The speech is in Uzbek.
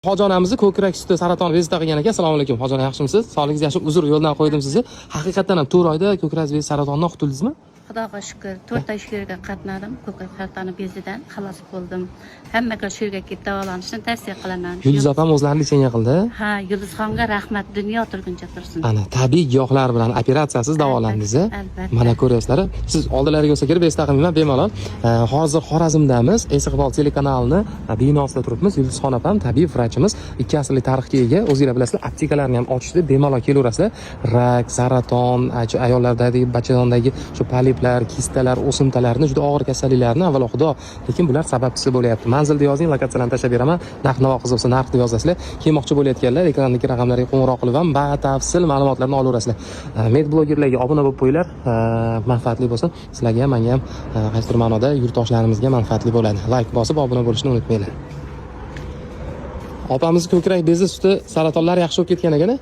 Hoji onamizni ko'krak suti saratoni bezovta qilgan ekan. Assalomu alaykum, hoji ona, yaxshimisiz? Sog'ligingiz yaxshi? Uzr, yo'ldan qo'ydim sizni. Haqiqatdan ham 4 oyda ko'krak bezi saratonidan qutuldingizmi? Xudoga shukur, 4 oy shu yerga qatnadim, ko'krak saratoni bezidan xalos bo'ldim. Hammaga shu yerga kelib davolanishni tavsiya qilaman. Yulduz opam o'zlari лечение qildi. Ha, Yulduzxonga rahmat, dunyo turguncha tursin. Ana, tabiiy giyohlar bilan operatsiyasiz davolandingiz, a? Albatta. Mana, ko'ryapsizlar, siz oldilariga bo'lsa kerak, bezovta qilmayman, bemalol. Hozir Xorazmdamiz, Istiqbol telekanalini binosida turibmiz. Yulduzxon opam tabiiy vrachimiz, 2 asrlik tarixga ega. O'zinglar bilasizlar, aptekalarni ham ochishdi, bemalol kelaverasizlar. Rak, saraton, ayollardagi bachadondagi shu poliplar, kistalar, o'simtalarni, juda og'ir kasalliklarni, avvalo Xudo, lekin bular sababchisi bo'lyapti. Manzilni yozing, lokatsiyalarni tashlab beraman. Narx navo qiziq bo'lsa, narxni yozasizlar. Kelmoqchi bo'layotganlar ekrandagi raqamlarga qo'ng'iroq qilib ham batafsil ma'lumotlarni olaverasizlar. Med blogerlarga obuna bo'lib qo'yinglar. Manfaatli bo'lsin sizlarga ham, manga ham, qaysidir ma'noda yurtdoshlarimizga manfaatli bo'ladi. Layk bosib, obuna bo'lishni unutmanglar. Opamiz ko'krak bezi suti saratonlari yaxshi bo'lib ketgan ekan, a?